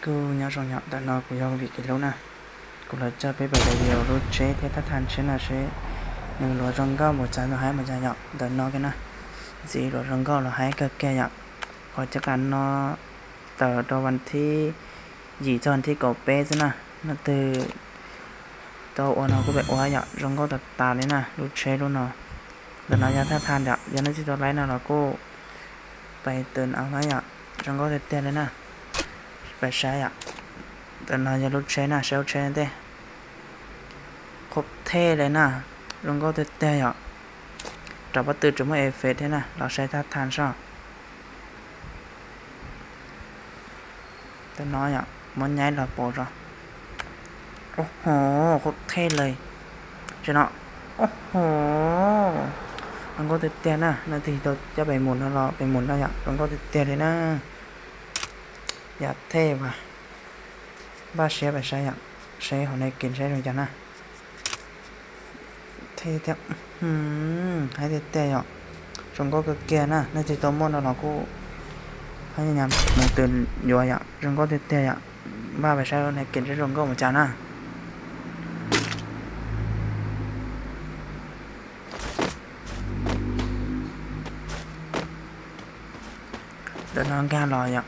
Kuj nyob zoo yom, ntawm no kuv yog Vim Kev Hlub na. Kuv los coj peb pais review lub tsheb thiab thaj thaj tsheb no seb nws luag zoo nkauj mus txav nws haib mus cas yom. Ntawm no kiag na, ntxiv luag zoo nkauj los haib kawg kiag yom. Qhov cov qab no tawm rau vas thib yim txog vas thib kaum peb xwb na. Leej twg tau ua no kuj pais ua yom, zoo nkauj tas tas li na lub tsheb lub no. Ntawm no yog thaj thaj yom, yog leej twg tau laib no los kuj pais tus av yom, zoo nkauj tiag tiag li na. Pais saib yom, ntawm no yog lub tsheb na, saib lub tsheb ntej. Qhuav thej li na, zoo nkauj tiag tiag yom. Rau pob tw tseem muaj effect thiab na, los saib thaj thaj soj. Ntawm no yom, muab nyaib los pom zog. Ub ho, qhuav thej li. Tsis no, ub ho, zoo nkauj tiag tiag na, leej twg tau coj pais mus no los pais mus no yom, zoo nkauj tiag tiag li na. Yam thej mas npaj siab pais saib yom, saib hauv naked saib zoo cas na. Thej thiab, haib tiag tiag yom, zoo nkauj kawg kiag na, leej twg tau muaj no los kuj hab nyab mus tus yuav yom, zoo nkauj tiag tiag yom. Npaj pais saib naked saib zoo nkauj mus cas na. Ntawm no nkag los yom,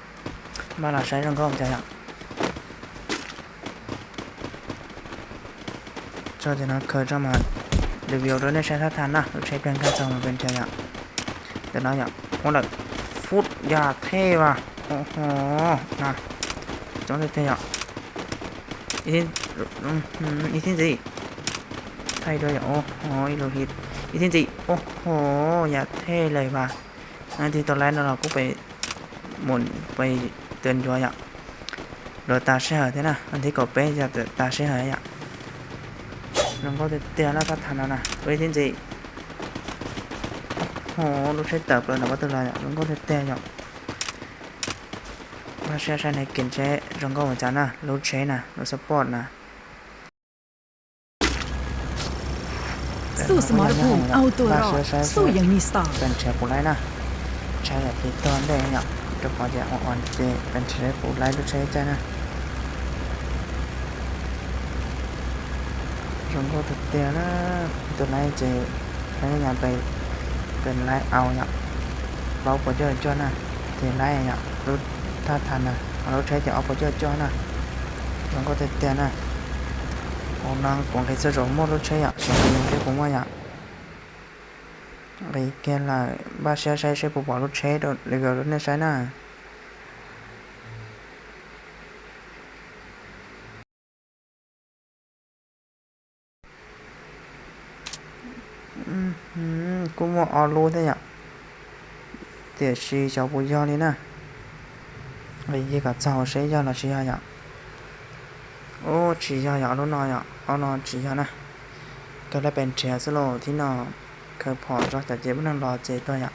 npaj los saib zoo nkauj mus cas yom. Tso cov no khaws tso mas review rau nej saib thaj thaj na, lub tsheb pliag nkag txog mus pes nrhiav yom. Ntawm no yom, ua lawm, fub yam thej vas, ub ho, na, coob tiag tiag yom. Ib thib ntxiv, thaij dua yom, ub ho, ib lub hit, ib thib ntxiv, ub ho, yam thej li vas. Leej twg tau laib no los kuj pais mus pais tus yuav yom. Luag tas sij hawm thiab na, vas thib kaum peb yog tas sij hawm yom. Zoo nkauj tiag tiag na, thaj thaj no na, ua ib thib ntxiv. Ub ho, lub tsheb tawm plaws ntawm pob tw los yom, zoo nkauj tiag tiag yom. Npaj siab saib naked seb zoo nkauj mus cas na, lub tsheb na, lub sport na. สู้สมรภูมิเอาตัวรอด สู้อย่างมีสไตล์ pes nrhiav puas laib na. Tsheb yam tiv tog ntej yom, rau qhov tias ua ua ces pes nrhiav puas laib lub tsheb caij na. Zoo nkauj tiag tiag na, tus laib ces peb nyas pes, pes laib au yom, plaub puas cuaj cuaj na, ces laib yom, lub thaj thaj na, lub tsheb ces ob puas cuaj cuaj na. Zoo nkauj tiag tiag na. Ua no kuv nqis txhua zaus muaj lub tsheb yom, seb puas muaj yom. Nqis kiag lawm, npaj siab saib seb puas pom lub tsheb rau review rau nej saib na. Kuj muaj ob lub thiab yom, tiam sis xyov puas yog li na. Nqis kiag kom txog seb yog los tsis yog yom. Ub, tsis yog yom, lub no yom, ob no tsis yog na. Kawg laj pes nrhiav xwb lauj, thib no khaws phom tso tom ces muaj neeg los ces tuag yom.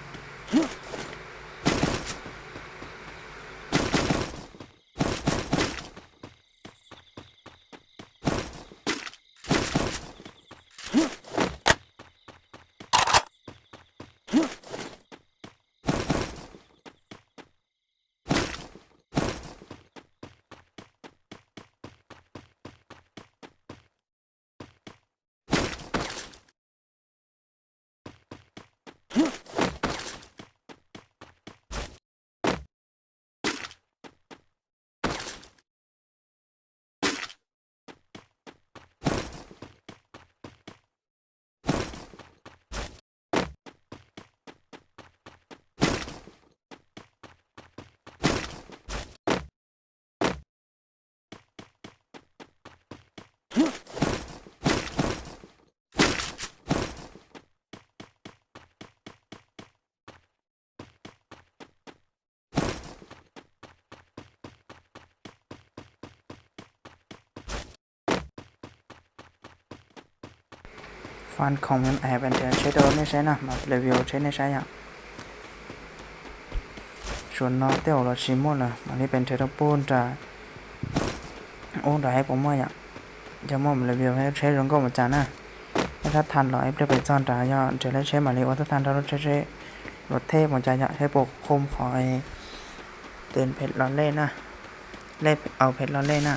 Fan khoom, pes nrhiav tsheb rau nej saib na, mam li review tsheb nej saib yom. Suav no tej zaum los tsis muaj lawm, mam li pes nrhiav rau puag nram ub nram haib puas muaj yom. Yog muaj mam li review tsheb zoo nkauj mus cas na. Ib thaj thaj los ib pliag pem txog nrad yog nrhiav lub tsheb mam li ua thaj thaj nrog lub tsheb seb luag thej mus cas yom, seb puas qhum qhov tes phem los lej na. Lej au phem los lej na.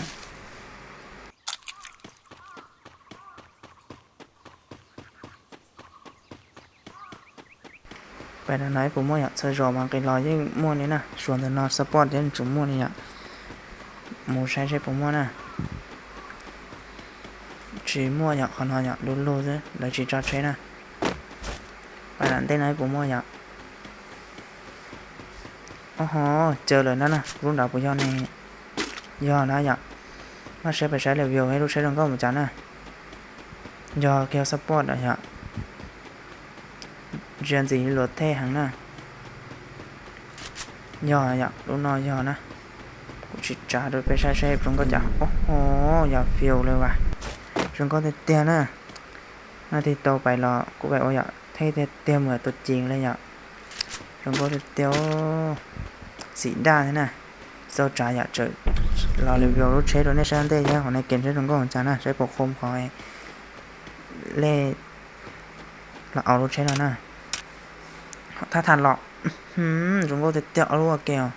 Pab no ib puas muaj yom, txhua zaus mas nqis los yeej muaj li na, suav ntawm no support yeej tsuas muaj li yom. Mus saib seb puas muaj na. Tsis muaj yom, qhov no yom, du lug xwb, lawv tsis tso tsheb na. Pab lam ntej no ib puas muaj yom. Ob ho, caw lawm na na, lub nrad puas yog ne? Yog na yom. Maj siab pes saib lawm view lub tsheb zoo nkauj mus cas na. Yog kiag support yom. Ntsia ntxiv luag thej heev na. Yog yom, lub no yog na. Kuv tsis tsav rau peb saib seb zoo nkauj cas. Ob ho, yog fiu lawm as. Zoo nkauj tiag tiag na. Naj tig tau pais los kuv pais ua yom, thej tiag tiag mus tus ceev li yom. Zoo nkauj tiag tiag. Xim daj thiab na. Xauj tsav yom, tseem los review lub tsheb rau nej saib ntej thiab, qhov no kev tsheb zoo nkauj cas na, saib puas qhov lej los au lub tsheb no na. Thab thab los, zoo nkauj tiag tiag, ob lub ua ke os.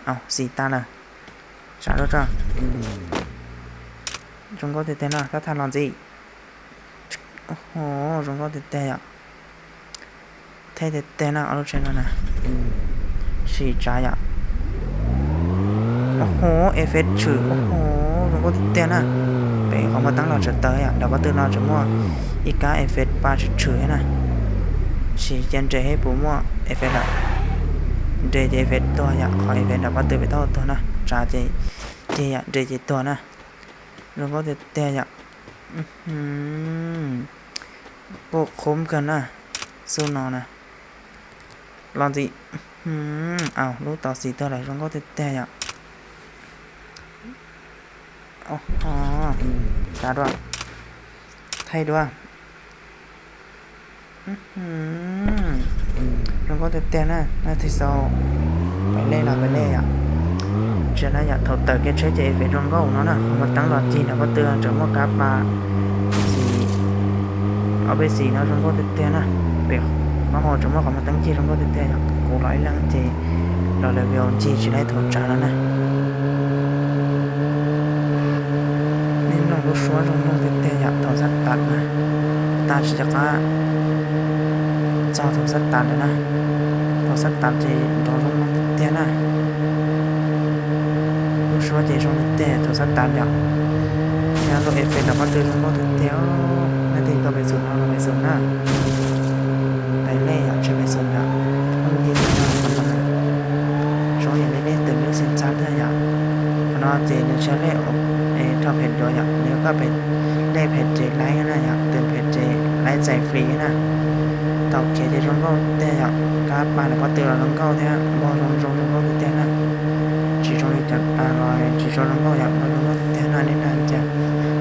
Au, xim tas lawm. Tsav rau tso. Zoo nkauj tiag tiag na, thab thab los ntxiv. Zoo nkauj tiag tiag yom. Thej tiag tiag na, ob lub tsheb no na. Sim tsav yom. Effect tshwm, zoo nkauj tiag tiag na. Pem qhov muaj teeb los tseem tawg yom, nram pob tw no tseem muaj ib kab effect pa tshwm tshwm thiab na. Sim cia nres seb puas muaj effect lawm. Nres ces effect tuag yom, qhov effect nram pob tw pem taub hau tuag na, tsav ces cig yom, nres ces tuag na. Zoo nkauj tiag tiag yom. Puj qhub kawg na, xub no na. Los ntxiv, au, lub tau xim tuag lawm, zoo nkauj tiag tiag yom. Tsav dua, thaij dua. Zoo nkauj tiag tiag na, naj tig xau. Pais lej los pais lej yom. Ntsia na yom, thaum tawm kiag tsheb ces effect zoo nkauj no na, qhov muaj teeb los cig nram pob tw tseem muaj kab pa, xim, ob peb xim no zoo nkauj tiag tiag na. Pem taub hau tseem muaj qhov muaj teeb cig zoo nkauj tiag tiag yom. Kuv los ib leeg ces los review ncig tsis laib thaum tsav no na. Nej mloog lub suab zoo nkauj tiag tiag yom, thaum xab tas na, tas tsis rov qab txog thaum xab tas lawm na. Thaum xab tas ces nrov zoo nkauj tiag tiag na. Lub suab ces zoo tiag tiag thaum xab tas yom. Nyob lub effect nram pob tw zoo nkauj tiag tiag. Naj tig tau pem xum no los pem xum na. Pem lej yom, tsis pem xum yom. Zoo yam li nej twm lub xim txab thiab yom. Qhov no ces nws tsis yog lej rho phem duav yom, nws yog koj pem lej phem tsev laib na yom, twm phem tsev laib txais flis na. Thaum khiav ces zoo nkauj tiag yom, kab pa nram pob tw los zoo nkauj thiab, npog zoo zoo zoo nkauj tiag tiag na. Tsis zoo li cov tas los tsis tshua zoo nkauj yom, no zoo nkauj tiag tiag na, nej dag ntsia.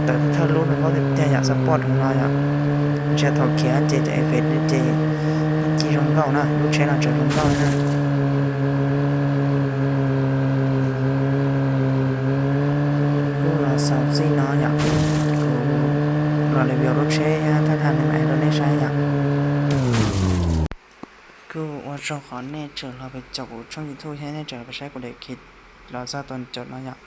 Tawm thawj lub zoo nkauj tiag tiag yom, support no yom. Ntsia thaum khiav ces cov effect ces ib ci zoo nkauj na, lub tsheb no tseem zoo nkauj na. Kuj los xaus txij no yom, kuv los review lub tsheb thiab thaj thaj me me rau nej saib yom. Kuj ua tsaug qhov nej tseem los pem caum kuv tshooj YouTube thiab nej tseem los pem saib kuv daim khiv los txog tau caum no yom.